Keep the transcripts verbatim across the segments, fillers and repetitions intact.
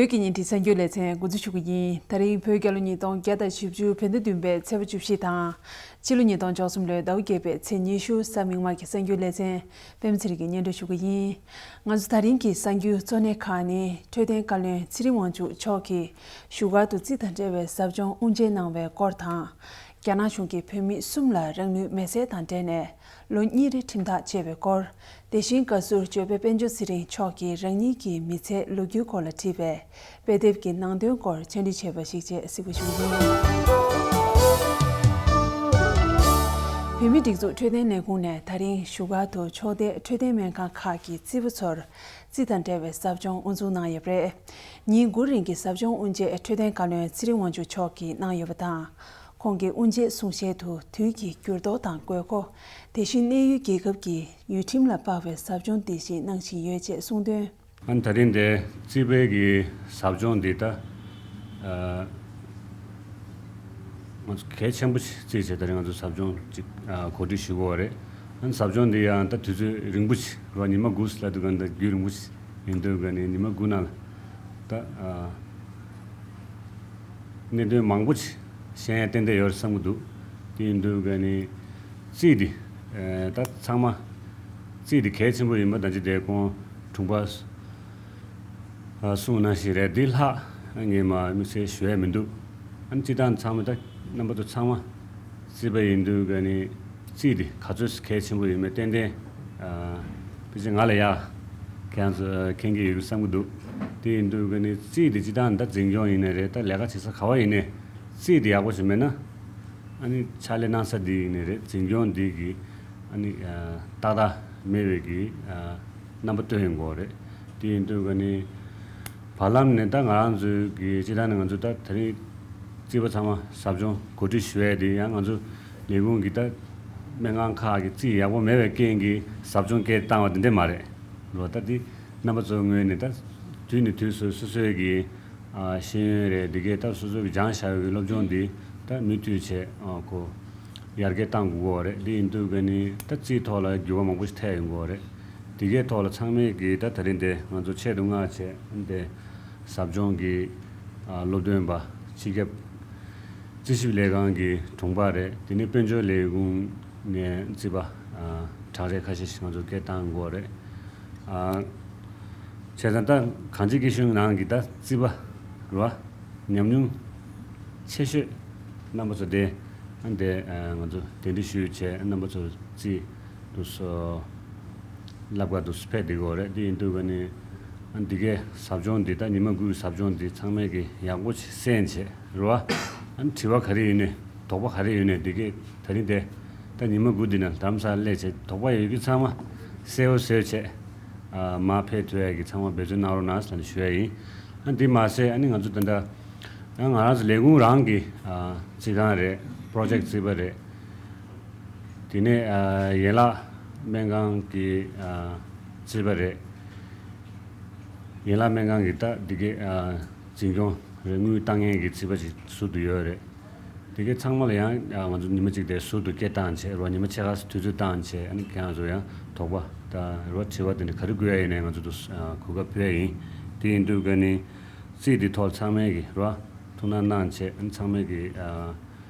བོད་ཀྱི་བརྙན་འཕྲིན་གསར་འགྱུར་ལེ་ཚན་འགོ་འཛུགས་ཞུ་གི་ཡིན། ད་རིང་བོད་རྒྱལ་ལོ་ཉིས་སྟོང་བརྒྱ་དང་བཞི་བཅུ་བོད་ཟླ་བདུན་པའི་ཚེས་པ་བཅུ་བཞི་དང་། ཕྱི་ལོ་ཉིས་སྟོང་བཅུ་གསུམ་ལོའི་ཟླ་བ་བརྒྱད་པའི་ཚེས་ཉི་ཤུ་གཟའ་མིག་དམར་གྱི་གསར་འགྱུར་ལེ་ཚན་པད་མ་ཚེ་རིང་གིས་སྙན་སྒྲོན་ཞུ་གི་ཡིན། ང་ཚོ་ད་རིང་གི་གསར་འགྱུར་གཙོ་གནད་ཁག་ནི། འཕྲོད་བསྟེན་བཀའ་བློན་ཚེ་རིང་དབང་ཕྱུག་མཆོག་གིས་བཞུགས་སྒར་དུ་རྩིས་དང་འབྲེལ་བའི་ཟབ་སྦྱོང་དབུ་འབྱེད་གནང་བའི་སྐོར་དང་། རྒྱ་ནག་གཞུང་གིས་བོད་མི་གསུམ་ལ་རང་ལུས་མེར་སྲེག་དང་འབྲེལ་ནས་ལོ་གཉིས་རེ་ཁྲིམས་ཐག་བཅད་པའི་སྐོར། དེ་བཞིན་བཀའ་ཟུར་ཇོ་བོད་དཔལ་འབྱོར་ཚེ་རིང་མཆོག་གིས་རང་ཉིད་ཀྱི་མི་ཚེའི་ལོ་རྒྱུས་སྐོར་ལ་བྲིས་པའི་དཔེ་དེབ་ཀྱི་ནང་དོན་སྐོར་ཕྱོགས་སྒྲིག་བྱས་པ་ཞིག་བཅས་གཟིགས་པ་ཞུ་གི་ཡིན། བོད་མིའི་སྒྲིག་འཛུགས་འཕྲོད་བསྟེན་ལས་ཁུངས་ནས་ད་རིང་བཞུགས་སྒར་དུ་ཕྱོགས་སྡེ་འཕྲོད་བསྟེན་སྨན་ཁང་ཁག་གི་རྩིས་པ་ཚོར་རྩིས་དང་འབྲེལ་བའི་ཟབ་སྦྱོང་དབུ་འཛུགས་གནང་ཡོད་པ་རེད། ཉིན་དགུ་རིང་གི་ཟབ་སྦྱོང་དབུ་འབྱེད་འཕྲོད་བསྟེན་བཀའ་བློན་ཚེ་རིང་དབང་ཕྱུག་མཆོག་གིས་གནང་ཡོད་པ་དང་། ཁོང་གིས་དབུ་འབྱེད་གསུང་བཤད་དུ་དུས་ཀྱི་འགྱུར་ལྡོག་དང་དགོས་མཁོ། དེ་བཞིན་གནས་ཡུལ་རྒྱལ་ཁབ་ཀྱི་ཡུལ་ཁྲིམས་ལ་དཔག་པའི་ཟབ་སྦྱོང་འདི་བཞིན་གནང་བཞིན་ཡོད་ཅེས་གསུངས་དོན། ཨ་ནི་ད་རིང་འདིར་རྩིས་པའི་གི་ཟབ་སྦྱོང་འདི་ད་ཨ་ང་ཚོ་གལ་ཆེན་པོ་ཞིག་བརྩིས་བྱས། ད་རིང་ང་ཚོ་ཟབ་སྦྱོང་ཅིག་ཨ་གོ་སྒྲིག་ཞུ་དགོས་པ་རེད། ཨ་ནི་ཟབ་སྦྱོང་འདི་ཡང་ད་དུས་ཚོད་རིང་པོ་ཞིག་རོ། ཉི་མ་དགུ་ལབ་དུས་ག་ད་རྒྱུན་རིང་པོ་ཞིག་ཡིན་དུས་ག་ནས་ཉི་མ་དགུ་ནང་ལ་ད་ཨ་གནད་དོན་མང་པོ་ཞིག་ཤེས་ཡ་ཏན་ཏན་ཡོད་རེད་བསམ་གྱི་འདུག་དེ་ཡིན་དུས་ག་ནས་རྩིས་འདི་ཨ་ད་ཚང་མ་རྩིས་འདི་གལ་ཆེན་པོ་ཡིན་པ་ད་ཅི་དེ་ཁོང་དྲུང་པ་ཨ་གསུངས་ནང་བཞིན་རེད། འདི་ལྷག་ངས་མ་དམིགས་བསལ་ཞུ་ཡ་མི་འདུག་ཨ་ནི་སྤྱིར་བཏང་ཚང་མ་ད་རྣམ་པ་ཚོ་ཚང་མ་རྩིས་པ་ཡིན་དུས་ག་ནས་རྩིས་འདི་ག་ཚོད་གལ་ཆེན་པོ་ཡིན་མིན་ཏན་ཏན་ཨ་ཕལ་ཆེར་ང་ལས་ཡག་ཁྱེད་རང་ཚོ་མཁྱེན་གྱི་ཡོད་བསམ་གྱི་འདུག་དེ་ཡིན་དུས་ག་ནས་རྩིས་འདི་སྤྱིར་བཏང་ད་འཛིན་སྐྱོང་ཡིན་ནའི་རེད། ད་ལས་ཀ་བྱེད་ས་ག་བ་ཡིན་ནའི་རྩིས་འདི་ཡག་པོ་ཞིག་མེད་ན་ཨ་ནི་ཕྱག་ལས་གནང་ས་འདི་ཡིན་ནའི་རེད། འཛིན་སྐྱོང་འདི་གི་ཨ་ནི་ཨ་ཏག་ཏག་མེད་པའི་གི་ཨ་རྣམ་པ་སྟོན་ཡོང་གི་ཡོད་རེད། དེ་ཡིན་དུས་ག་ནས་བར་ལམ་ནས་ད་ང་རང་ཚོའི་གི་སྤྱིར་བཏང་ནས་ང་ཚོ་ད་དེ་རིང་རྩིས་པ་ཚང་མ་ཟབ་སྦྱོང་གོ་སྒྲིག་ཞུ་ཡས་དེ་ཡང་ང་ཚོ་ལས་ཁུངས་ཀྱི་ད་སྨན་ཁང་ཁག་གི་རྩིས་ཡག་པོ་མེད་པའི་རྐྱེན་གྱིས་ཟབ་སྦྱོང་སྐད་བཏང་བ་དེ་འདྲས་མ་རེད་ལོ། ད་དེ་རྣམ་པ་ཚོའི་ངོས་ནས་ད་དུས་ནས་དུས་སུ་སོ་སོའི་གི་ཨ་ཤེས་ཡོན་རེད། དེ་གས་ད་སོ་སོ་གི་སྦྱངས་བཞག་ཡོད་ཀྱི་སློབ་སྦྱོང་འདི་ད་མུ་མཐུད་བྱས་ཨ་ཁོ་ཡར་རྒྱས་བཏང་དགོས་ཀྱི་ཡོད་རེད། དེ་ཡིན་དུས་ག་ནི་ད་རྩིས་ཐོག་ལ་འགྱུར་བ་མང་པོ་ཞིག་ཐེབས་ཡོང་གི་ཡོད་རེད། དེ་གས་ཐོག་ལ་ཚང་མས་གི་ད་ད་རིང་དེ་ང་ཚོ་ཆེད་དུ་མངགས་བྱས་འདི་ཟབ་སྦྱོང་གི་ཨ་སློབ་སྟོན་པ་སྤྱི་ཁྱབ་རྩིས་ཞིབ་ལས་ཁང་གི་དྲུང་པ་རེད། དེ་ནས་དཔལ་འབྱོར་ལས་ཁུངས་ནས་རྩིས་པ་ཨ་གྲགས་རེ་ཁ་ཤས་ཤིག་ང་ཚོ་སྐད་བཏང་དགོས་རེད། ཨ་བྱས་ཙང་ད་གངས་སྐྱིད་སྐྱིད་གཤོངས་ནང་གི་ད་རྩིས་པ་རེད་བ། ཉམས་མྱོང་ཆེ་ཤོས་རྣམ་པ་ཚོ་དེ་ཨ་འདི་ཨ་ང་ཚོ་གདན་འདྲེན་ཞུས་བྱས་རྣམ་པ་ཚོ་རྩིས་འདུག་སོ། བསླབ་ག་འདུག་སོ་ཕེབས་བསྡད་ཀྱི་ཡོད་རེད། དེ་ཡིན་དུས་ག་ནི་ཨ་འདི་གའི་ཟབ་སྦྱོང་འདི་ད་ཉི་མ་དགུའི་ཟབ་སྦྱོང་འདི་ཚང་མས་ཀྱི་ཡག་པོ་ཞིག་གསན་བྱས་རེད་བ། ཨ་ནི་དྲི་བ་ག་རེ་ཡོད་ནའི་དོགས་པ་ག་རེ་ཡོད་ནའི་འདི་གའི་ད་རིང་དེ་ད་ཉི་མ་དགུ་འདི་ནང་རྡ་རམ་ས་ལ་སླེབས་བྱས་དོགས་པ་ཡོད་རྒྱུ་ཚང་མ་གསལ་བོ་བཟོས་བྱས་ཨ་མར་ཕེབས་ཐུབ་ཡ་གི་ཚང་མ་འབད་བརྩོན་གནང་རོགས་གནང་ཟེར་ནས་ཞུ་ཡ་ཡིན། ཨ་འདི་མ་ཟད་ཨ་ནི་ང་ཚོ་ད་ལྟ་ཡང་ང་རང་ཚོ་ལས་ཁུངས་རང་གི་ཨ་རྩིས་ཁང་རེད། པྲོ་ཇེཀ་རྩིས་པ་རེད། དེ་ནས་ཨ་ཡན་ལག་སྨན་ཁང་གི་ཨ་རྩིས་པ་རེད། ཡན་ལག་སྨན་ཁང་གི་ད་འདི་གའི་ཨ་འཛིན་སྐྱོང་རེད། དངུལ་བཏང་མཁན་གྱི་རྩིས་པ་ཅིག་ཟུར་དུ་ཡོད་རེད། དེ་གའི་ཚང་མ་ལ་ཡང་ཨ་ང་ཚོ་ཉི་མ་གཅིག་དེ་ཟུར་དུ་སྐད་བཏང་བྱས་རོ། ཉི་མ་ཕྱེད་ཀ་དུས་ཚོད་བཏང་བྱས་ཨ་ནི་ཁྱེད་རང་ཚོ་ཡང་དོགས་པ་དང་རོ་དྲི་བ་དེ་འདྲ་ག་རེ་དགོས་ཡ་ཡིན་ནའི་ང་ཚོ་དུ་ཨ་གོ་སྐབས་ཕུལ་ཡ་ཡིན། དེ་ཡིན་དུས་ག་ནི་རྩིས་འདི་ཐོག་ཚང་མས་ཀྱི་རོ་ཐུགས་སྣང་གནང་བྱས་ཨ་ནི་ཚང་མས་ཀྱི་ཨ།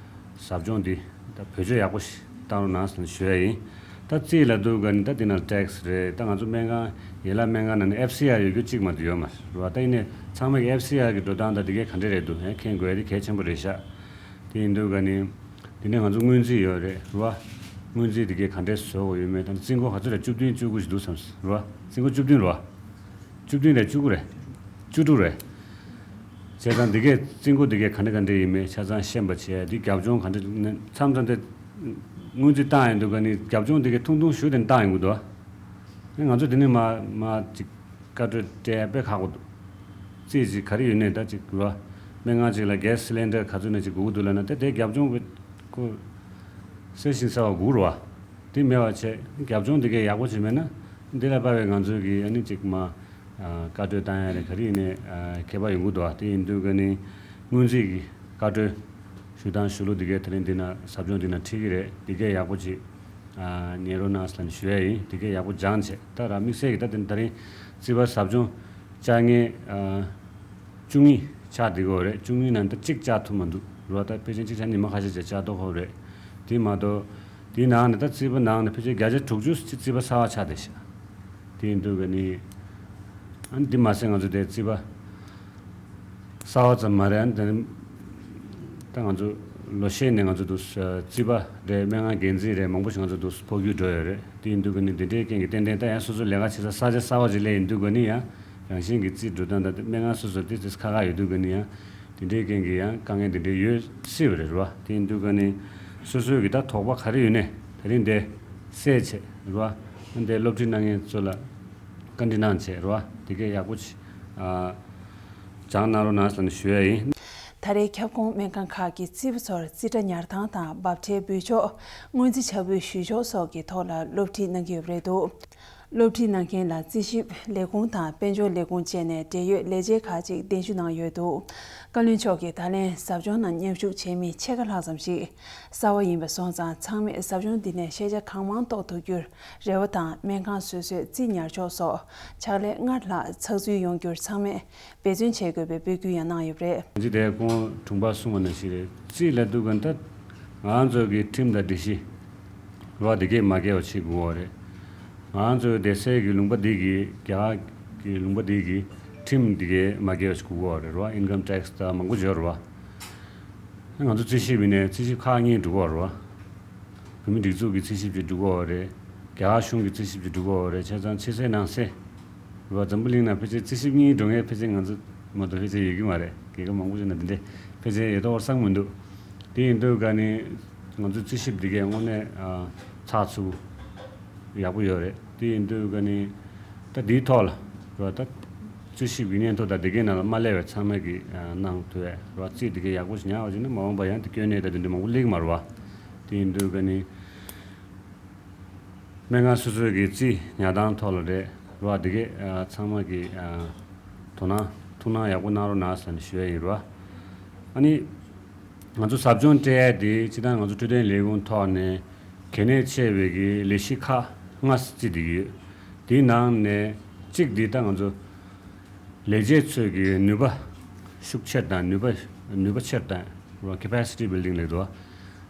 ཟབ་སྦྱོང་འདི་ད་བེད་སྤྱོད་ཡག་པོ་ཞིག་བཏང་རོགས་གནང་ཟེར་ནས་ཞུ་ཡ་ཡིན། ད་རྩིས་ལབ་དུས་ག་ནི་ད་འདི་ནང་ཊེག་སི་རེད། ད་ང་ཚོ་སྨན་ཁང་ཡན་ལག་སྨན་ཁང་ནང་ནས་ཨེཕ་སི་ཨར་ཡོད་རྒྱུ་གཅིག་མ་གཏོགས་ཡོད་མ་རེད་བ། ད་ཡིན་ནའི་ཚང་མས་ཀྱི་ཨེཕ་སི་ཨར་གྱི་འགྲོ་སྟངས་ད་འདི་གའི་ག་འདྲས་རེད་འདུག་ཨེ་མཁྱེན་དགོས་ཡ་འདི་གལ་ཆེན་པོ་རེད་ཤག་དེ་ཡིན་དུས་ག་ནི་འདི་ནས་ང་ཚོ་སྔོན་རྩིས་ཡོད་རེད་བ། སྔོན་རྩིས་འདི་གའི་ག་འདྲས་བཟོ་དགོས་ཡོད་མེད་ད་རྩིས་འགོ་ག་ཚོད་རེད། བཅུ་བདུན་བཅུ་དགུ་ཞིག་འདུག་བསམ་རེད་བ། རྩིས་འགོ་བཅུ་བདུན་རེད་བ། བཅུ་བདུན་རེད། བཅུ་དགུ་རེད། བཅུ་དྲུག་རེད། བྱས་ཙང་འདི་གས་རྩིས་འགོ་འདི་གས་ག་འདྲ་ག་འདྲ་ཡིན་མིན་ཆ་ཚང་ཤེས་པ་བྱས། འདི་རྒྱབ་ལྗོངས་ག་འདྲ་མཚམས་མཚམས་དེ་སྔོན་རྩིས་བཏང་ཡོང་དུས་ག་ནི་རྒྱབ་ལྗོངས་འདི་གས་ཐུང་ཐུང་ཞུ་དེ་བཏང་ཡོང་གི་འདུག་ཨ་ང་ཚོ་འདི་ནས་མ་མ་ཅིག་བཀའ་འཁྲོལ་སྤྲད་དཔེ་ཁག་པོ་འདུག་རྩིས་ཅིག་ག་རེ་ཡོད་ནས་ད་ཅིག་ར་སྨན་ཁང་ཅིག་ལ་གེ་སི་སི་ལིན་ཌར་ག་ཚོད་ནས་ཅིག་དགོས་ཀྱི་འདུག་ལབ་ན་དེ་དེ་རྒྱབ་ལྗོངས་ཁོ་གསལ་ཞིང་གསལ་བ་དགོས་རེད་བ། དེ་མེད་པ་བྱས་རྒྱབ་ལྗོངས་འདི་གས་ཡག་པོ་ཅིག་མེད་ན་འདི་ལ་དཔག་པའི་ང་ཚོའི་གི་ཨ་ནི་ཅིག་མ་ཨ་བཀའ་འཁྲོལ་བཏང་ཡ་རེད། ག་རེ་ཡིན་ནའི་ཨ་ཁྱད་པར་ཡོང་གི་འདུག་ཨ་དེ་ཡིན་དུས་ག་ནི་སྔོན་རྩིས་ཀྱི་བཀའ་འཁྲོལ་ཞུ་སྟངས་ཞུ་ལུགས་འདི་གས་དེ་རིང་འདི་ན་ཟབ་སྦྱོང་འདི་ན་ཁྲིད་ཀྱི་རེད། འདི་གས་ཡག་པོ་ཅིག་ཨ་ཉན་རོགས་གནང་ཟེར་ལབ་ནས་ཞུ་ཡ་ཡིན། འདི་གས་ཡག་པོ་སྦྱངས་བྱས་ད་ར་དམིགས་བསལ་གྱི་ད་དེ་ད་རིང་རྩིས་པ་ཟབ་སྦྱོང་བཅར་མཁན་ཨ་ བཅུ་གཉིས་ཆགས་བསྡད་ཀྱི་ཡོད་རེད། བཅུ་གཉིས་ནང་ད་གཅིག་བཅག་ཐུབ་མ་འདུག་རེད་བ། ད་ཕལ་ཆེར་གཅིག་ཆགས། ཉི་མ་ཁ་ཤས་ཅིག་བཅག་མདོག་ཁ་པོ་རེད། དེ་མ་གཏོགས་དེའི་ནང་ནས་ད་རྩིས་པ་ནང་ནས་ཕལ་ཆེར་བརྒྱ་ཆ་དྲུག་ཅུ་ཅིག་རྩིས་པ་གསར་པ་ཆགས་བསྡད་ཤག་དེ་ཡིན་དུས་ཀ་ནི། ཨ་ནི་དེ་མ་ཟད་ང་ཚོ་དེ་རྩིས་པ་གསར་པ་ཙམ་མ་རེད། ཨ་ནི་དེ་ནི་ད་ང་ཚོ་ལོ་ཤས་ནས་ང་ཚོ་འདུག་རྩིས་པ་རེད། སྨན་ཁང་འགན་འཛིན་རེད། མང་པོ་ཞིག་ང་ཚོ་འདུག་འཕོ་འགྱུར་འགྲོ་ཡོད་རེད། དེ་ཡིན་དུས་ཀ་ནི་དེ་འདྲའི་རྐྱེན་གྱིས་ཏན་ཏན་ད་ཡང་སོ་སོ་ལས་ཀ་བྱེད་ས་ས་ཆ་གསར་པ་ཅིག་སླེབས་ཡིན་དུས་ཀ་ནི་ཡང་རང་བཞིན་གྱི་རྩིས་འགྲོ་སྟངས་དང་སྨན་ཁང་སོ་སོ་དེ་དེ་ཁག་ཁག་ཡོད་དུས་ཀ་ནི་ཡང་དེ་འདྲའི་རྐྱེན་གྱིས་ཡང་དཀའ་ངལ་དེ་འདྲའི་ཡོད་སྲིད་པ་རེད་རེད་བ། དེ་ཡིན་དུས་ཀ་ནི་སོ་སོའི་གི་ད་དོགས་པ་ག་རེ་ཡོད་ནས་ད་རིང་འདི་སེལ་བྱས་རེད་བ། འདི་སློབ་ཁྲིད་གནང་མཁན་ཚོ་ལ་བཀའ་འདྲི་གནང་བྱས་རེད་བ། དེ་གས་ཡག་པོ་ཅིག་ཨ་སྦྱང་གནང་རོགས་གནང་ཟེར་ནས་ཞུ་ཡ་ཡིན། ད་རེས་ཁྱབ་ཁོངས་སྨན་ཁང་ཁག་གི་རྩིས་པ་ཚོར་རྩིས་ཁྲ་ཉར་སྟངས་དང་འབབ་ཁྲལ་འབུལ་ཕྱོགས། སྔོན་རྩིས་ཆ་འབུལ་ཞུ་ཕྱོགས་སོགས་ཀྱི་ཐོག་ལ་སློབ་ཁྲིད་གནང་གི་ཡོད་པ་རེད་འདུག་སློབ་ཁྲིད་གནང་མཁན་ལ་རྩིས་ཞིབ་ལས་ཁུངས་དང་དཔལ་འབྱོར་ལས་ཁུངས་བཅས་ནས་འབྲེལ་ཡོད་ལས་བྱེད་ཁག་ཅིག་གདན་ཞུ་གནང་ཡོད་འདུག་བཀའ་བློན་མཆོག་གིས་ད་ལན་ཟབ་སྦྱོང་ནང་མཉམ་ཞུགས་བྱེད་མི་ཕྱེད་ཀ་ལྷག་ཙམ་ཞིག་གསར་པ་ཡིན་པ་སོང་ཙང་། ཚང་མས་ཟབ་སྦྱོང་འདི་ནས་ཤེས་བྱ་གང་མང་རྟོགས་ཐུབ་རྒྱུར་རེ་བ་དང་། སྨན་ཁང་སོ་སོའི་རྩིས་ཉར་ཕྱོགས་སོགས་ཕྱག་ལས་སྔར་ལྷག་ཚགས་ཚུད་ཡོང་རྒྱུར་ཚང་མས་འབད་བརྩོན་བྱེད་དགོས་པའི་འབོད་སྐུལ་ཡང་གནང་ཡོད་པ་རེད། ང་ཚོས་དེ་ཁོང་དྲུང་པ་གསུངས་པ་ནང་བཞིན་རེད། རྩིས་ལབ་དུས་ཀ་ད་ང་ཚོ་གི་ཁྲིམས་དང་སྒྲིག་གཞི་རོ་དེ་གས་མ་འགལ་བ་བྱེད་དགོས་པ་རེད། ང་ཚོའི་སྡེ་སྲིད་ཀྱི་ལུང་པ་འདི་གི་རྒྱ་གར་གྱི་ལུང་པ་འདི་གི་ཁྲིམས་འདི་གས་མ་འགལ་བ་ཞིག་དགོས་པ་རེད་རོ། ཨིན་ཀམ་ཊེག་སི་དང་མང་པོ་ཡོད་རོ། ང་ཚོ་རྩིས་ཞིབ་ཡིན་ནའི་རྩིས་ཞིབ་ཁག་གཉིས་འགྲོ་གི་ཡོད་རེད་བ། བོད་མིའི་སྒྲིག་འཛུགས་ཀྱི་རྩིས་ཞིབ་ཅིག་འགྲོ་གི་ཡོད་རེད། རྒྱ་གར་གཞུང་གི་རྩིས་ཞིབ་ཅིག་འགྲོ་གི་ཡོད་རེད། བྱས་ཙང་ཕྱི་གསལ་ནང་གསལ་རེད་བ། འཛམ་བུ་གླིང་ནང་ཕལ་ཆེར་རྩིས་ཞིབ་གཉིས་འགྲོ་མཁན་ཕལ་ཆེར་ང་ཚོ་མ་གཏོགས་ཕལ་ཆེར་ཡོད་ཀྱི་མ་རེད། རྒྱལ་ཁབ་མང་པོ་ཞིག་ནང་འདི་འདྲས་ཕལ་ཆེར་ཡོད་མདོག་ཁ་པོ་བསམ་གྱི་མི་འདུག་དེ་ཡིན་དུས་ཀ་ནི་ང་ཚོའི་རྩིས་ཞིབ་འདི་གས་དངོས་གནས་ཨ་ཚགས་ཚུད་ཡག་པོ་ཡོད་རེད། དེ་ཡིན་དུས་ཀ་ནི་ད་འདིའི་ཐོག་ལ་རེད་བ། ད་རྩིས་ཞིབ་ཀྱི་སྙན་ཐོ་དང་འདི་གའི་ནང་ལ་མ་སླེབས་པའི་ཚང་མས་ཀྱི་ཨ་གནང་ཐུབ་པས་རེད་བ། རྩིས་འདི་གས་ཡག་པོ་ཞིག་ཉར་བ་བྱས་ན་མ་འོངས་པ་ཡང་དེ་སྐྱོན་གནས་དང་དེ་འདྲ་མང་པོ་སླེབས་ཀྱི་མ་རེད་བ། དེ་ཡིན་དུས་ཀ་ནི་སྨན་ཁང་སོ་སོའི་གི་རྩིས་ཉར་སྟངས་ཐོག་ལ་རེད་རེད་བ། འདི་གས་ཨ་ཚང་མ་གི་ཨ་དོ་སྣང་ཐུགས་སྣང་ཡག་པོ་གནང་རོགས་གནང་ཟེར་ནས་ཞུ་ཡ་ཡིན་རེད་བ། ཨ་ནི་ང་ཚོ་ཟབ་སྦྱོང་སྤྲད་ཡ་དེ་སྤྱིར་བཏང་ང་ཚོ་འཕྲོད་བསྟེན་ལས་ཁུངས་ཐོག་ནས་གལ་གནད་ཆེ་བའི་གི་ལས་གཞི་ཁག་ལྔ་བརྩིས་བསྡད་ཀྱི་ཡོད། དེའི་ནང་ནས་གཅིག་འདི་ད་ང་ཚོ་ལས་བྱེད་ཚོའི་གི་ནུས་པ་ཤུགས་ཆེར་དང་ནུས་པ་ནུས་པ་ཆེར་དང་capacity building ལབ་འདུག་བ།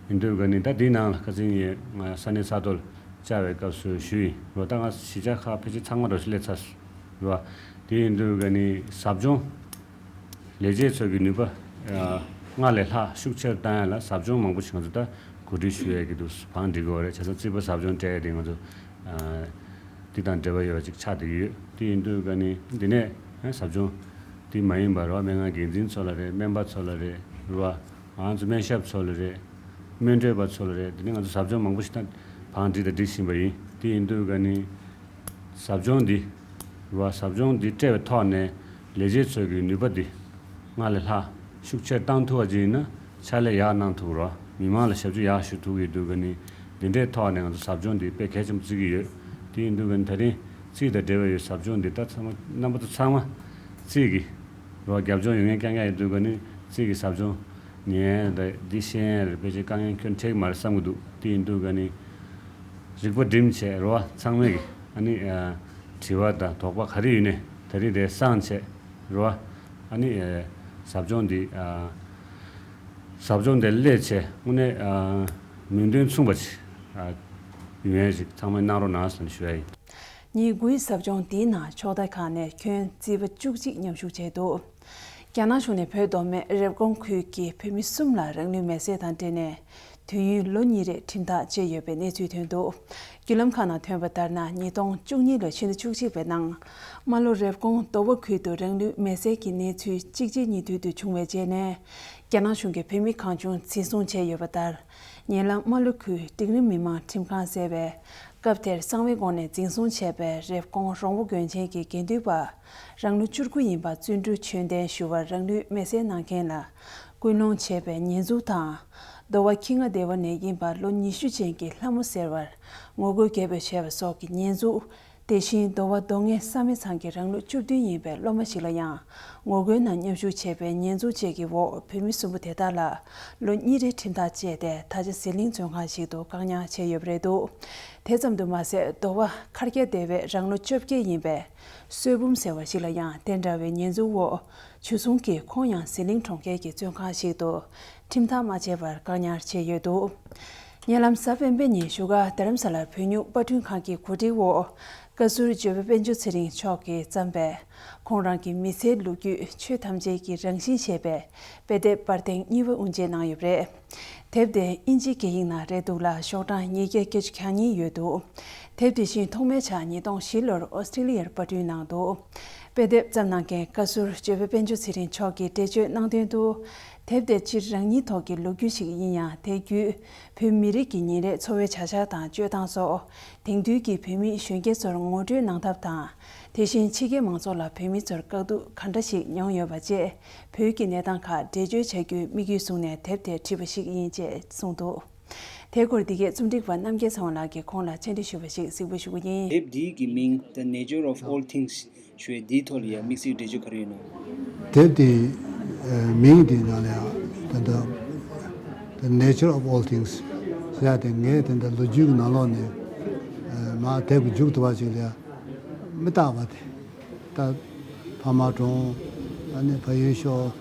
ཡིན་དུས་ཀ་ནི་ད་དེའི་ནང་ལ་ཁ་སང་ངས་ང་ས་གནས་ས་ཐོག་ལ་བཅར་བའི་སྐབས་སུ་ཞུས་ཡིན་རོ། ད་ང་གཞིས་ཆགས་ཁག་ཕལ་ཆེར་ཚང་མ་འགྲོ་ཞིག་སླེབས་ཚར་རོ། དེ་ཡིན་དུས་ཀ་ནི་ཟབ་སྦྱོང་ལས་བྱེད་ཚོ་གི་ནུས་པ་ཨ་སྔར་ལས་ལྷག་ཤུགས་ཆེར་བཏང་ཡ་ལ་ཟབ་སྦྱོང་མང་པོ་ཞིག་ང་ཚོ་ད་གོ་སྒྲིག་ཞུ་ཡ་གི་འདུག་བང་སྒྲིག་གི་ཡོད་རེད། བྱས་ཙང་རྩིས་པ་ཟབ་སྦྱོང་སྤྲད་ཡ་དེ་ང་ཚོ་ཨ་འདི་དང་འབྲེལ་བ་ཡོད་པ་ཅིག་ཆགས་བསྡད་ཀྱི་ཡོད། དེ་ཡིན་དུས་ཀ་ནི་འདི་ནས་ཨ་ཟབ་སྦྱོང་འདི་མ་ཡིན་པ་རོ། སྨན་ཁང་འགན་འཛིན་ཚོ་ལ་རེད། སྨན་པ་ཚོ་ལ་རེད་རོ། ང་ཚོ་སྨན་ཞབས་ཚོ་ལ་རེད། སྨན་སྤྲོད་པ་ཚོ་ལ་རེད། འདི་ནས་ང་ཚོ་ཟབ་སྦྱོང་མང་པོ་ཞིག་ད་བང་སྒྲིག་དང་སྒྲིག་བཞིན་པ་ཡིན། དེ་ཡིན་དུས་ཀ་ནི་ཟབ་སྦྱོང་འདི་རེད་བ། ཟབ་སྦྱོང་འདི་སྤྲད་པའི་ཐོག་ནས་ལས་བྱེད་ཚོའི་གི་ནུས་པ་འདི་སྔར་ལས་ལྷག་ཤུགས་ཆེར་བཏང་ཐུབ་པ་ཅིག་ཡིན་ན་ཕྱག་ལས་ཡག་གནང་ཐུབ་རོགས། མི་མང་ལ་ཞབས་ཞུ་ཡག་ཞུ་ཐུབ་ཀྱི་འདུག་ག་ནི་འདི་འདྲའི་ཐོག་ནས་ང་ཚོ་ཟབ་སྦྱོང་འདི་དཔེ་གལ་ཆེན་པོ་བརྩི་གི་ཡོད། དེ་ཡིན་དུས་ཀ་ནི་ད་རིང་རྩིས་དང་འབྲེལ་བ་ཡོད་ཟབ་སྦྱོང་འདི་ད་ཚང་མ་རྣམ་པ་ཚོ་ཚང་མ་རྩིས་ཀྱི་རོགས་རྒྱབ་ལྗོངས་ཡོད་མཁན་རྐྱང་རྐྱང་ཡིན་དུས་ཀ་ནི་རྩིས་ཀྱི་ཟབ་སྦྱོང་ཉན་རེད། འདི་ཤེས་ཡ་རེད། ཕལ་ཆེར་དཀའ་ངལ་ཁྱོན་འཕྲད་ཀྱི་མ་རེད་བསམ་གྱི་འདུག་དེ་ཡིན་དུས་ཀ་ནི་རིག་པ་སྒྲིམ་བྱས་རོ། ཚང་མས་ཀྱི་ཨ་ནི་ཨ་དྲི་བ་དང་དོགས་པ་ག་རེ་ཡོད་ནའི་ད་རིང་དེ་སངས་བྱས་རོ། ཨ་ནི་ཨ་ཟབ་སྦྱོང་འདི་ཨ་ཟབ་སྦྱོང་དེ་སླེབས་བྱས་དངོས་གནས་ཨ་མིང་དོན་མཚུངས་པ་ཅིག་ཨ་ཡོང་ཡ་ཞིག་ཚང་མས་གནང་རོགས་གནང་ཟེར་ནས་ཞུ་ཡ་ཡིན། ཉིན་དགུའི་ཟབ་སྦྱོང་འདིའི་ནང་ཕྱོགས་མཐའ་ཁག་ནས་ཁྱོན་རྩིས་པ་བཅུ་གཅིག་མཉམ་ཞུགས་བྱས་འདུག་རྒྱ་ནག་གཞུང་ནས་བོད་མདོ་སྨད་རེབ་གོང་ཁུལ་གྱི་བོད་མི་གསུམ་ལ་རང་ལུས་མེར་སྲེག་དང་འབྲེལ་ནས་དུས་ཡུན་ལོ་གཉིས་རེ་ཁྲིམས་ཐག་བཅད་ཡོད་པའི་གནས་ཚུལ་ཐོན་འདུག་བརྒྱུད་ལམ་ཁག་ནང་ཐོན་པ་ལྟར་ན། ཉིས་སྟོང་བཅུ་གཉིས་ལོའི་ཕྱི་ཟླ་བཅུ་གཅིག་པའི་ནང་རྨ་ལྷོ་རེབ་གོང་མདོ་བ་ཁུལ་དུ་རང་ལུས་མེར་སྲེག་གི་གནས་ཚུལ་གཅིག་རྗེས་གཉིས་མཐུད་དུ་བྱུང་བའི་རྗེས་ནས། རྒྱ་ནག་གཞུང་གིས་བོད་མི་གང་བྱུང་འཛིན་བཟུང་བྱས་ཡོད་པ་ལྟར། ཉེ་ལམ་རྨ་ལྷོ་ཁུལ་འབྲིང་རིམ་མི་དམངས་ཁྲིམས་ཁང་ཟེར་བས་སྐབས་དེར་གསང་བའི་སྒོ་ནས་འཛིན་བཟུང་བྱས་པའི་རེབ་གོང་རོང་བོ་དགོན་ཆེན་གྱི་དགེ་འདུན་པ་རང་ལོ་བཅུ་དགུ་ཡིན་པ་བརྩོན་འགྲུས་ཆོས་ལྡན་ཞུ་བར་རང་ལུས་མེར་སྲེག་གནང་མཁན་ལ་སྐུལ་སློང་བྱས་པའི་ཉེས་འཛུགས་དང་། མདོ་བ་ཁྱི་རྔ་སྡེ་བ་ནས་ཡིན་པ་ལོ་ཉི་ཤུ་ཅན་གྱི་ལྷ་མོ་ཟེར་བར་ངོ་རྒོལ་རྒྱབ་སྐྱོར་བྱས་པ་སོགས་ཀྱི་ཉེས་འཛུགས། དེ་བཞིན་མདོ་བ་མདོ་སྔགས་བསམ་ཡས་ཚང་གི་རང་ལོ་བཅུ་བདུན་ཡིན་པའི་སློབ་མ་ཞིག་ལ་ཡང་ངོ་རྒོལ་ནང་མཉམ་ཞུགས་བྱས་པའི་ཉེས་འཛུགས་བཅས་ཀྱི་འོག་བོད་མི་གསུམ་པོ་དེ་དག་ལ་ལོ་གཉིས་རེའི་ཁྲིམས་ཐག་བཅད་དེ་ད་ཆ་ཟི་ལིང་བཙོན་ཁང་ཞིག་ཏུ་བཀག་ཉར་བྱས་ཡོད་པ་རེད་འདུག་དེ་ཙམ་དུ་མ་ཟད། མདོ་བ་མཁར་རྒྱ་སྡེ་བའི་རང་ལོ་བཅོ་བརྒྱད་ཡིན་པའི་བསོད་འབུམ་ཟེར་བ་ཞིག་ལ་ཡང་དེ་འདྲ་བའི་ཉེས་འཛུགས་འོག་ བྱུས་གསུམ་གྱི་ཁོངས་ཡངས་ཟི་ལིང་གྲོང་ཁྱེར་གྱི་བཙོན་ཁང་ཞིག་ཏུ་ཁྲིམས་ཐག་མ་བཅད་པར་བཀག་ཉར་བྱས་ཡོད་འདུག་ཉེ་ལམ་གཟའ་སྤེན་པའི་ཉིན་བཞུགས་སྒར་རྡ་རམ་ས་ལར་བོད་སྨྱུག་པར་སྐྲུན་ཁང་གི་གོ་སྒྲིག་འོག་བཀའ་ཟུར་ཇོ་བོ་དཔལ་འབྱོར་ཚེ་རིང་མཆོག་གིས་བརྩམས་པའི་ཁོང་རང་གི་མི་ཚེའི་ལོ་རྒྱུས་ཆོས་ཐམས་ཅད་ཀྱི་རང་བཞིན་ཞེས་པའི་དཔེ་དེབ་པར་ཐེངས་གཉིས་པ་དབུ་འབྱེད་གནང་ཡོད་པ་རེད། དེབ་དེ་དབྱིན་ཇིའི་སྐད་ཡིག་ནང་རེད་འདུག་ལ་ཤོག་གྲངས་ཉིས་བརྒྱ་བརྒྱད་ཅུ་གྱ་གཉིས་ཡོད་འདུག་དེབ་དེ་བཞིན་ཐོག་མའི་ཆར་ཉིས་སྟོང་བཞི་ལོར་ཨོ་སི་ཀྲི་ལི་ཡར་པར་སྐྲུན་གནང་འདུག་དཔེ་དེབ་བརྩམས་གནང་མཁན་བཀའ་ཟུར་ཇོ་བོ་དཔལ་འབྱོར་ཚེ་རིང་མཆོག་གིས་འགྲེལ་བརྗོད་གནང་དོན་དུ། དེབ་དེ་སྤྱིར་རང་ཉིད་ཐོག་གི་ལོ་རྒྱུས་ཤིག་ཡིན་ཡང་དེ་བརྒྱུད་བོད་མི་རིགས་ཀྱི་ཉིན་རེའི་འཚོ་བའི་བྱ་གཞག་དང་སྤྱོད་སྟངས་སོགས་དེང་དུས་ཀྱི་བོད་མི་གཞོན་སྐྱེས་ཚོར་ངོ་སྤྲོད་གནང་ཐབས་དང་། དེ་བཞིན་ཕྱི་རྒྱལ་མང་ཚོགས་ལ་བོད་མི་ཚོར་དཀའ་སྡུག་ག་འདྲ་ཞིག་མྱོང་ཡོད་པ་བཅས་བོད་ཀྱི་གནས་སྟངས་ཁག་འགྲེལ་བརྗོད་བྱ་རྒྱུའི་དམིགས་ཡུལ་བཟུང་ནས་དེབ་དེ་བྲིས་པ་ཞིག་ཡིན་ཅེས་གསུངས་འདུག་དེའི་སྐོར་འདི་གའི་རྩོམ་སྒྲིག་པ་རྣམ་རྒྱལ་ཚེ་དབང་ལགས་ཀྱིས་ཁོང་ལ་བཅར་འདྲི་ཞུས་པ་ཞིག་གཟིགས་འབུལ་ཞུ་གི་ཡིན། དེབ་འདིའི་གི་མིང་The Nature of All Things ཞུ་བའི་འདིའི་ཐོག་ལ་ཡང་དམིགས་བསལ་འགྲེལ་བརྗོད་ག་རེ་ཡོད་ན། དེབ་དེའི་ཨ་མིང་དེའི་ནང་ལ་ཡང་ད་ལྟ་The Nature of All Things ཟེར་ཡ་དེ་ངས་ད་ལྟ་ལོ་རྒྱུས་ཀྱི་ནང་ལོགས་ནས་ཨ་མར་དེབ་ཀྱི་མཇུག་ཏུ་བ་ཅིག་ལ་ཡང་མི་རྟག་པ་དེ། ད་ཕ་མ་གྲོངས། ཨ་ནི་ཕ་ཡུལ་ཤོར།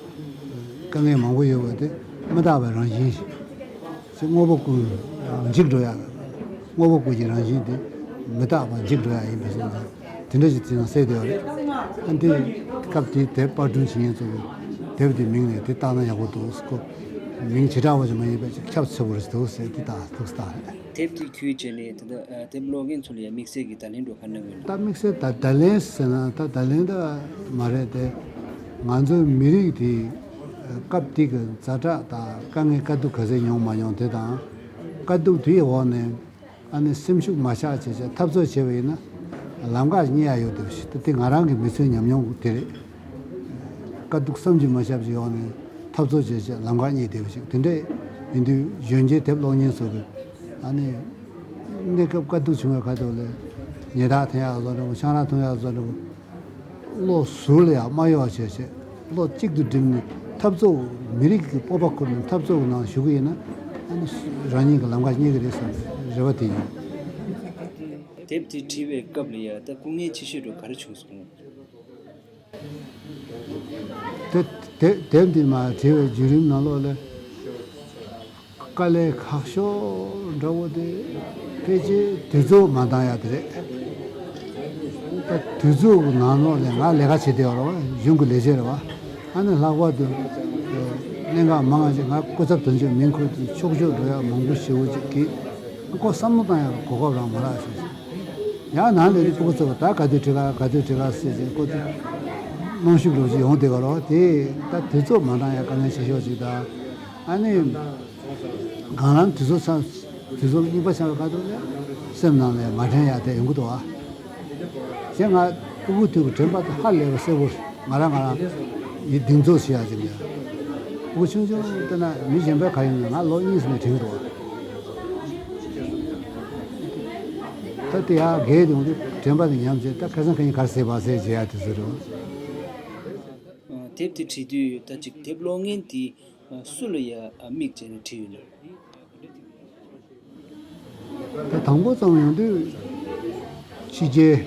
དཀའ་ངལ་མང་པོ་ཡོད་པ་དེ་མི་རྟག་པའི་རང་བཞིན་ཞིག་དངོས་པོ་ཀུན་འཇིག་འགྲོ་ཡ། དངོས་པོ་ཀུན་གྱི་རང་བཞིན་དེ་མི་རྟག་པ་འཇིག་འགྲོ་ཡ་ཡིན་པའི་བཟོ་འདྲ་དེ་འདྲ་ཞིག་དེ་ནང་གསལ་བསྡད་ཡོད་རེད། ཨ་འདི་སྐབས་དེའི་དེབ་པར་སྐྲུན་བྱེད་མཁན་ཚོ་གིས་དེབ་དེའི་མིང་ནས་དེ་བཏགས་ན་ཡག་པོ་འདུག་ཟེར། ཁོ་མིང་བྱེ་བྲག་པ་ཞིག་མ་ཡིན་པའི་ཅིག་ཁྱབ་ཆེ་པོ་རེད་འདུག་ཟེར་དེ་བཏགས་འདུག་ཟེར་བཏགས་རེད། དེབ་དེ་ཁྱོད་བྱས་ནས་ད་ལྟ་དེབ་ཀློག་མཁན་ཚོ་ལ་ཡང་དམིགས་བསལ་གྱི་བརྡ་ལན་འདྲ་ག་གནང་གི་ཡོད་ན། ད་དམིགས་བསལ་ད་བརྡ་ལན་ཟེར་ན་ད་བརྡ་ལན་ད་མ་རེད་དེ། ང་ཚོའི་མི་རིགས་དེ་སྐབས་དེ་གི་ཛ་དྲག་དང་དཀའ་ངལ་དཀའ་སྡུག་ག་ཚད་མྱོང་མ་མྱོང་དེ་དང་། དཀའ་སྡུག་དེའི་འོག་ནས་ཨ་ནི་སེམས་ཤུགས་མ་ཆག་བྱས་བྱས་འཐབ་རྩོད་བྱས་པ་ཡིན་ན་ལམ་ཁ་རྙེད་ཡ་ཡོད་འདུག་ཞེས་དེ་ང་རང་གི་མི་ཚེའི་ཉམས་མྱོང་དེ་རེད། དཀའ་སྡུག་བསམ་གྱིས་མ་ཁྱབ་ཅིག་ཡོང་ནས་འཐབ་རྩོད་བྱས་བྱས་ལམ་ཁ་རྙེད་བསྡད་པ་ཞིག་དེ་འདྲ་ཡིན་དུས་གཞོན་སྐྱེས་དེབ་ཀློག་མཁན་ཚོ་གིས་ཨ་ནི་གནས་སྐབས་དཀའ་སྡུག་བྱུང་བའི་ཁ་ཐུག་ལ་ཉལ་ཐག་འཐེན་ཡག་བཟོ་འདྲ་པོ། ཆང་རག་འཐུང་ཡག་བཟོ་འདྲ་པོ། བློ་ཟུར་ལ་ཡང་མ་གཡོ་བ་བྱས་བྱས་བློ་གཅིག་ཏུ་བསྒྲིམས་ནས་འཐབ་རྩོད། མི་རིགས་ཀྱི་སྤོབས་པ་ཁུར་ནས་འཐབ་རྩོད་ནང་ཞུགས་ཀྱི་ཡིན་ན་ཨ་ནི་རང་ཉིད་ཀྱི་ལམ་ཁ་རྙེད་ཀྱི་རེད་བསམ་པའི་རེ་བ་དེ་ཡིན། དེབ་དེ་བྲིས་པའི་སྐབས་ལ་ཡང་ད་སྐུ་ངལ་ཆེ་ཤོས་འདྲ་ག་རེ་བྱུང་སོང་། དེ་དེ་དེབ་འདི་མར་བྲིས་པའི་བརྒྱུད་རིམ་ནང་ལོགས་ལ་དཀའ་ལས་ཁག་ཤོས་འདྲ་བོ་དེ་ཕལ་ཆེར་དུས་ཚོད་མ་འདང་ཡ་དེ་རེད། ད་དུས་ཚོད་ཀྱི་ནང་ལོགས་ལ་ང་ལས་ཀ་བྱེད་བསྡད་ཡོད་རེད་བ། གཞུང་གི་ལས་བྱེད་རེད་བ། ཨ་ནི་ལྷག་པར་དུ་གནད་འགག་མང་ང་ཅིག་ང་སྐུ་ཚབ་དོན་གཅོད་མིང་ཁུར་དུ་ཕྱོགས་བཅུར་འགྲོ་ཡ་མང་པོ་ཞེ་པོ་ཅིག་གིས་ཁོ་བསམ་བློ་བཏང་ཡ་གོ་སྐབས་རང་མ་རག་ཞེས། ཡང་ནང་ལས་རིགས་སྤུ་གུ་ཚོ་ད་ག་དུས་བྲིས་ག་ག་དུས་བྲིས་ག་ཟེར་བྱས་ཁོ་ཚོ་གནོན་ཤུགས་འདྲ་བོ་ཅིག་ཡོང་བསྡད་ཀྱི་རེད་བ། དེ་ད་དུས་ཚོད་མ་འདང་ཡ་དཀའ་ངལ་ཆེ་ཤོས་ཅིག་དང་། ཨ་ནི་གང་ལ་དུས་ཚོད་ཚང་དུས་ཚོད་རྙིང་པ་ཆགས་པའི་ཁ་ཐུག་ལ་སེམས་ནང་ལ་མ་དྲན་ཡ་དེ་ཡོང་གི་འདུག་བ། གཞན་ང་སྤུ་གུ་དུས་ཀྱི་དྲན་པ་དེ་ཧ་ལས་པ་གསལ་པོ་རེད། ང་རང་ང་རང་ཡིད་གདེང་ཚོད་བྱེད་ཡ་ཅིག་མེད། སྤུ་གུ་ཆུང་ཆུང་ལྟ་ན་མི་གཞན་པའི་ག་ཡིན་ན་ང་ལོ་གཉིས་ནས་དྲན་གྱི་འདུག་བ། ད་དེ་ཡར་རྒས་ཡོང་དུས་དྲན་པ་དེ་ཉམས་བྱས་ད་ཁ་སང་ཁ་ཉིན་ག་རེ་བྱས་པ་ཟེར་བྱེད་ཡ་དེ་ཚོ་རེད་བ། དེབ་དེ་བྲིས་དུས་ད་ཅིག་དེབ་ཀློག་མཁན་དེ་སུ་ལ་ཡ་དམིགས་བྱས་ནས་བྲིས་ཡོད་ན། ད་དང་པོ་ཙམ་ཡོང་དུས་ཕྱི་རྒྱལ་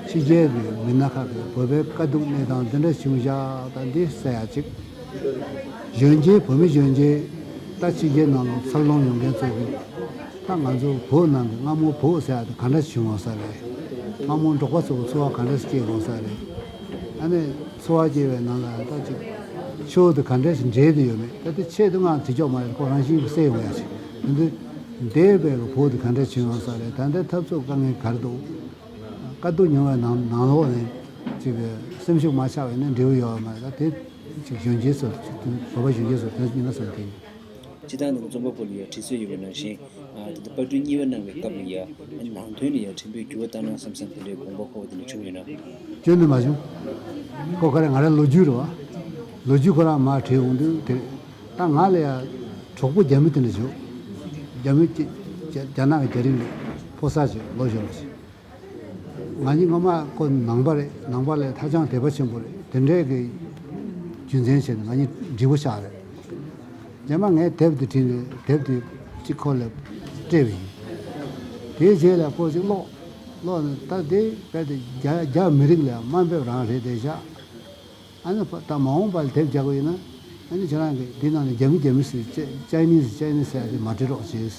ཕྱི་རྒྱལ་གྱི་མི་སྣ་ཁག་གིས་བོད་པའི་དཀའ་སྡུག་གནས་སྟངས་འདི་འདྲ་བྱུང་བཞག་ད་འདི་གསལ་ཡ་གཅིག་གཞོན་སྐྱེས་བོད་མི་གཞོན་སྐྱེས་ད་ཕྱི་རྒྱལ་ནང་ལ་འཚར་ལོངས་ཡོང་མཁན་ཚོ་གིས་ད་ང་ཚོ་བོད་ནང་གི་སྔ་མོ་བོད་ཟེར་ཡ་དེ་ག་འདྲ་བྱུང་ཡོད་ས་རེད། སྔ་མོ་འབྲོག་པ་ཚོ་གི་འཚོ་བ་ག་འདྲ་སྐྱེལ་ཡོད་ས་རེད། ཨ་ནི་འཚོ་བ་སྐྱེལ་བའི་ནང་ལ་ད་ཅིག་ཆུ་བོ་དེ་ག་འདྲ་ཞིག་འདྲེས་ཏེ་ཡོད་མེད་ད་དེ་ཆེད་དུ་ང་དེ་ཅོག་མ་རེད། ཁོ་རང་བཞིན་གྱིས་གསལ་ཡོང་ཡ་ཞིག་དེ་འདྲ་འདས་པའི་གི་བོད་དེ་ག་འདྲ་བྱུང་ཡོད་ས་རེད། ད་ལྟའི་འཐབ་རྩོད་དཀའ་ངལ་ག་རེ་འདུག་དཀའ་སྡུག་མྱོང་བའི་ནང་ནང་ལོགས་ནས་ཅིག་སེམས་ཤུགས་མ་ཆག་པ་ཡིན་ན་འབྲས་བུ་ཡོད་པ་མ་རེད། ད་དེ་ཅིག་གཞོན་སྐྱེས་ཚོ་བོད་པ་གཞོན་སྐྱེས་ཚོ་དོན་སྙིང་ན་བསམ་གྱི་ཡིན། སྤྱིར་བཏང་ནི་རྩོམ་པ་པོ་ལ་ཡང་བྲིས་སྲོལ་ཡོད་པ་ནང་བཞིན། ད་ལྟ་པར་སྐྲུན་གཉིས་པ་གནང་བའི་སྐབས་ལ་ཡང་ནང་དོན་ལ་ཡང་ཕྲན་བུ་འགྱུར་བ་བཏང་ན་བསམ་བསམ་དེ་འདྲའི་དགོངས་པ་འཁོར་བ་དེ་འདྲ་བྱུང་ཡོད་ན། ཁྱོན་ནས་མ་བྱུང་། ཁོ་ག་རེ་ང་རའི་ལོ་རྒྱུས་རེད་བ། ལོ་རྒྱུས་ཁོ་རང་མར་བྲིས་འོང་དུས་དེ་རེད། ད་ང་ལ་ཡང་གྲོགས་པོ་རྒྱ་མི་དེ་འདྲ་བྱུང་། རྒྱ་མི་རྒྱ་རྒྱ་ནག་གི་རྒྱ་རིགས་རེད། ཕོ་གསར་ཅིག་ལོ་གཞོན་པ་ཅིག་ང་གཉིས་སྔོན་མ་ཁོ་ནང་པ་རེད། ནང་པ་ལས་ཧ་ཅང་དད་པ་ཆེན་པོ་རེད། དེ་འདྲའི་གི་རྒྱུ་མཚན་བྱས་ནས་ང་གཉིས་འགྲིག་པོ་ཆགས་རེད། རྗེས་མ་ངས་དེབ་དེ་བྲིས་ནས་དེབ་དེ་གཅིག་ཁོ་ལ་སྤྲད་པ་ཡིན། དེའི་རྗེས་ལ་ཁོ་གཅིག་ཀློག་ཀློག་ནས་ད་དེ་དཔེ་དེ་རྒྱ་རྒྱ་མི་རིགས་ལ་དམའ་འབེབས་རང་རེད་བསྡད་ཤག་ཨ་ནི་ད་མ་འོངས་པ་ལ་དེབ་རྒྱག་གི་ཡིན་ན། ཨ་ནི་ཁྱེད་རང་གིས་འདི་ནང་ནས་རྒྱ་མི་རྒྱ་མི་ཟེར། ཅའི་ནིས་ཅའི་ནིས་ཟེར་ཡ་དེ་མ་བྲིས་རོགས་བྱེད།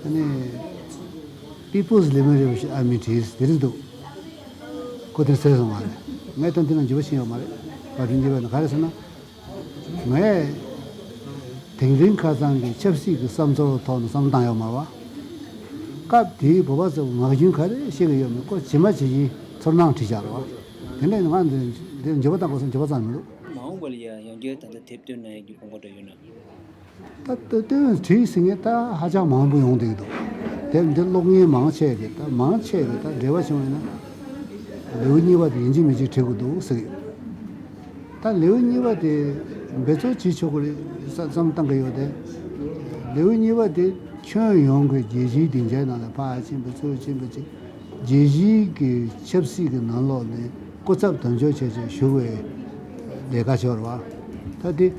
ཨ་ནི། People's Liberation Army བྲིས། དེ་རིང་འདུག་ཁོ་དེ་ཟེར་སོང་བ་རེད། ངས་ད་འདི་ནང་འགྱུར་བ་ཕྱིན་ཡོད་མ་རེད། བར་དུ་འགྱུར་བ་ནི་ག་རེ་ཟེར་ན། ངས་དིང་རི་ཁ་སང་གི་ཆབ་སྲིད་ཀྱི་བསམ་ཚུལ་ཐོག་ནས་བསམ་བློ་བཏང་ཡོད་མ་རེད་བ། སྐབས་དེའི་བོད་པ་ཚོ་ངག་རྒྱུན་ག་རེ་བཤད་ཀྱི་ཡོད་མེད་ཁོ་ཇི་མ་ཇི་བཞིན་ཚོར་སྣང་བྲིས་བཞག་རེད་བ། དེ་འདྲ་ང་འདི་འདིར་འགྱུར་བ་བཏང་དགོས་སམ་འགྱུར་བ་བཏང་མི་འདུག་མ་འོངས་པ་ལ་ཡང་ཡང་བསྐྱར་ད་ལྟ་དེབ་བཏོན་གནང་ཡག་གི་དགོངས་པ་འདྲ་ཡོད་ན། ད་ལྟ་བཏོན་བྲིས་ཟིན་མཁན་ད་ཧ་ཅང་མང་པོ་ཡོང་བསྡད་ཀྱི་འདུག་དེབ་འདི་ཀློག་མཁན་མང་ཆེ་གི་ད་མང་ཆེ་གི་ད་འབྲེལ་བ་བྱུང་བས་ན་ལེའུ་གཉིས་པ་དེ་ཡིན་གཅིག་མིན་གཅིག་བྲིས་དགོས་འདུག་ཟེར་གི་ཡོད། ད་ལེའུ་གཉིས་པ་དེ་འབད་རྩོལ་བྱེད་ཆོག་གི་རེད་བསམ་བསམ་བཏང་གི་ཡོད་དེ། ལེའུ་གཉིས་པ་དེ་ཁྱོན་ཡོངས་ཀྱི་རྒྱལ་སྤྱིའི་སྡིངས་ཆའི་ནང་ལ་ཕར་ཕྱིན་པ་ཚུར་ཕྱིན་པ་ཅིག་རྒྱལ་སྤྱིའི་གི་ཆབ་སྲིད་ཀྱི་ནང་ལོགས་ནས་སྐུ་ཚབ་དོན་གཅོད་བྱས་བྱས་བཞུགས་པའི་ལས་ཀ་ཞིག་རེད་བ། ད་དེ་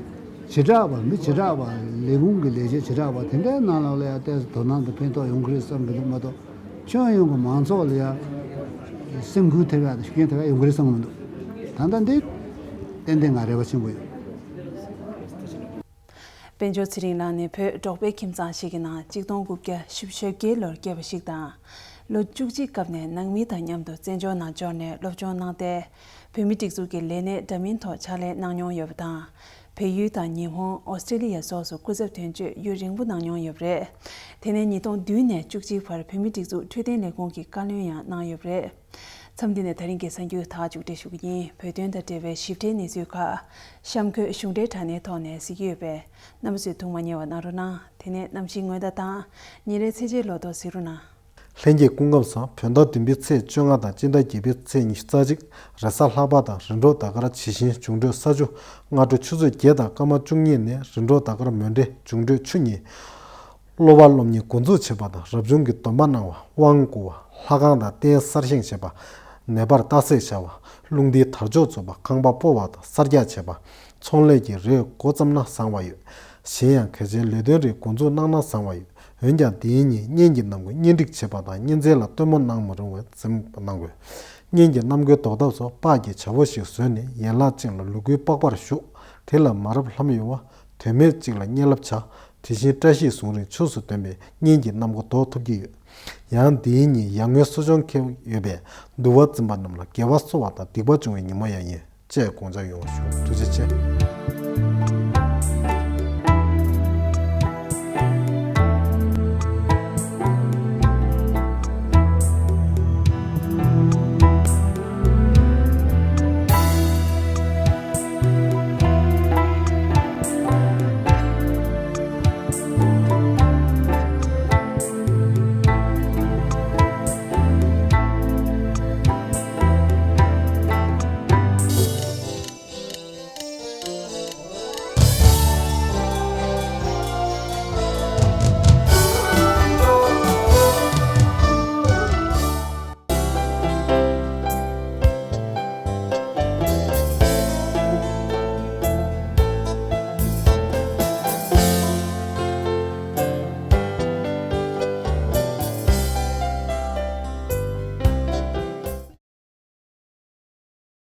བྱེ་བྲག་པ་མི་བྱེ་བྲག་པ་ལས་ཁུངས་ཀྱི་ལས་བྱེད་བྱེ་བྲག་པ་དེ་འདྲའི་ནང་ལོགས་ལ་ཡང་ཏོག་ཙམ་དོ་སྣང་དང་ཕན་ཐོགས་ཡོང་གི་རེད་བསམ་གྱི་འདུག་མ་གཏོགས། ཁྱོན་ཡོངས་ཀྱི་མང་ཚོགས་ལ་ཡང་སེམས་འགུལ་ཐེབས་ཡག་དང་ཤུགས་རྐྱེན་ཐེབས་ཡག་ཡོང་གི་རེད་བསམ་གྱི་མི་འདུག་ད་ལྟ་འདི་ཏན་ཏན་ང་རེ་བ་ཆེན་པོ་ཡོད། དཔལ་འབྱོར་ཚེ་རིང་ལགས་ནི་བོད་འབྲོག་པའི་ཁྱིམ་ཚང་ཞིག་གི་ནང་གཅིག་སྟོང་དགུ་བརྒྱ་བཞི་བཅུ་ཞེ་བརྒྱད་ལོར་སྐྱེས་པ་ཞིག་དང་། ལོ་བཅུ་གཅིག་སྐབས་ནས་ནང་མི་དང་མཉམ་དུ་བཙན་བྱོལ་ནང་འབྱོར་ནས་སློབ་སྦྱོང་གནང་སྟེ། བོད་མིའི་སྒྲིག་འཛུགས་ཀྱི་ལས་གནས་འདྲ་མིན་ཐོག་ཕྱག་ལས་གནང་མྱོང་ཡོད་པ་དང་། བལ་ཡུལ་དང་ཉི་ཧོང་། ཨོ་སི་ཀྲེ་ལི་ཡ་སོགས་སུ་སྐུ་ཚབ་དོན་གཅོད་ཡུན་རིང་པོ་གནང་མྱོང་ཡོད་པ་རེད། དེ་ནས་ཉིས་སྟོང་བདུན་ནས་བཅུ་གཅིག་བར་བོད་མིའི་སྒྲིག་འཛུགས་འཕྲོད་བསྟེན་ལས་ཁུངས་ཀྱི་བཀའ་བློན་ཡང་གནང་ཡོད་པ་རེད། མཚམས་འདི་ནས་ད་རིང་གི་གསར་འགྱུར་དག་མཇུག་སྒྲིལ་ཞུ་གི་ཡིན། བོད་དོན་དང་འབྲེལ་བའི་ཞིབ་ཕྲའི་གནས་ཚུལ་ཁག་གཤམ་འཁོད་གཞུང་འབྲེལ་དྲ་གནས་ཐོག་ནས་གཟིགས་ཀྱི་ཡོད་པས། རྣམ་པ་ཚོས་ཐུགས་མ་ཉེས་པ་གནང་རོགས་གནང་། དེ་ནས་གནམ་གཤིས་སྔོན་བརྡ་དང་ཉིན་རེའི་ཚེས་ཆའི་ལོ་ཐོ་གཟིགས་རོགས་གནང་། ལྷན་རྒྱས་སྐུ་ཁམས་བཟང་། བོད་ཟླ་བདུན་པའི་ཚེས་བཅོ་ལྔ་དང་སྤྱི་ཟླ་བརྒྱད་པའི་ཚེས་ཉི་ཤུ་རྩ་གཅིག་རེས་གཟའ་ལྷག་པ་དང་རིམ་གྲོ་ཟླ་སྐར་ཇི་བཞིན་འབྱུང་འཕྲོད་ས་ཆུ་སྔ་དྲོ་ཆུ་ཚོད་བརྒྱད་དང་སྐར་མ་བཅུ་གཉིས་ནས་རིམ་གྲོ་ཟླ་སྐར་མོན་གྲེ་འབྱུང་འཕྲོད་ཆུ་གཉིས། སློབ་པ་སློབ་གཉེར་འགོ་འཛུགས་བྱེད་པ་དང་རབ་བྱུང་གི་སྡོམ་པ་གནང་བ། དབང་བསྐུར་བ། ལྷ་ཁང་དང་རྟེན་གསར་བཞེངས་བྱེད་པ། ནད་པར་རྟགས་གསལ་བྱ་བ། རླུང་རྟའི་དར་ལྕོག་འཛུགས་པ། ཁང་པ་སྤོ་བ་དང་གསར་རྒྱག་བྱེད་པ། ཚོང་ལས་ཀྱི་རེས་འགོ་བརྩམས་ན་བཟང་བ་ཡོད། གཞན་ཡང་གལ་ཆེའི་ལས་དོན་རེ་འགོ་འཛུགས་གནང་ན་བཟང་བ་ཡོད། འོན་ཀྱང་དེའི་ཉིན་གཉེན་གྱི་རྣམ་ཀུན་གཉེན་སྒྲིག་བྱེད་པ་དང་གཉེན་ཚན་ལ་སྟོན་མོ་གནང་མི་རུང་བའི་འཛེམ་གནང་དགོས། གཉེན་གྱི་རྣམ་ཀུན་དོག་ཐབས་སུ་སྤགས་ཀྱི་བྱ་ཕོ་ཞིག་བཟོས་ནས་ཡན་ལག་ཅན་ལ་ལུ་གུའི་པགས་པར་གཞུག་དེ་ལ་མ་རབས་ལྷམ་ཡོད་པ། དོན་མེད་ཅིག་ལ་གཉེན་སློབ་བྱ། དེ་བཞིན་བཀྲ་ཤིས་བཟུང་རིང་ཕྱུགས་སུ་འདོན་པས་གཉེན་གྱི་རྣམ་ཀུན་དོག་ཐུབ་ཀྱི་ཡོད། ཡང་འདིའི་ཉིན་ཡར་ངོའི་གསོ་སྦྱོང་འཁེལ་ཡོད་པས་འདུལ་བ་འཛིན་པ་རྣམས་ལ་དགེ་བ་གསོ་བ་དང་སྡིག་པ་སྦྱོང་བའི་ཉིན་མོ་ཡང་ཡིན། ཅེས་དགོངས་འཇགས་ཡོང་བ་ཞུ། ཐུགས་རྗེ་ཆེ།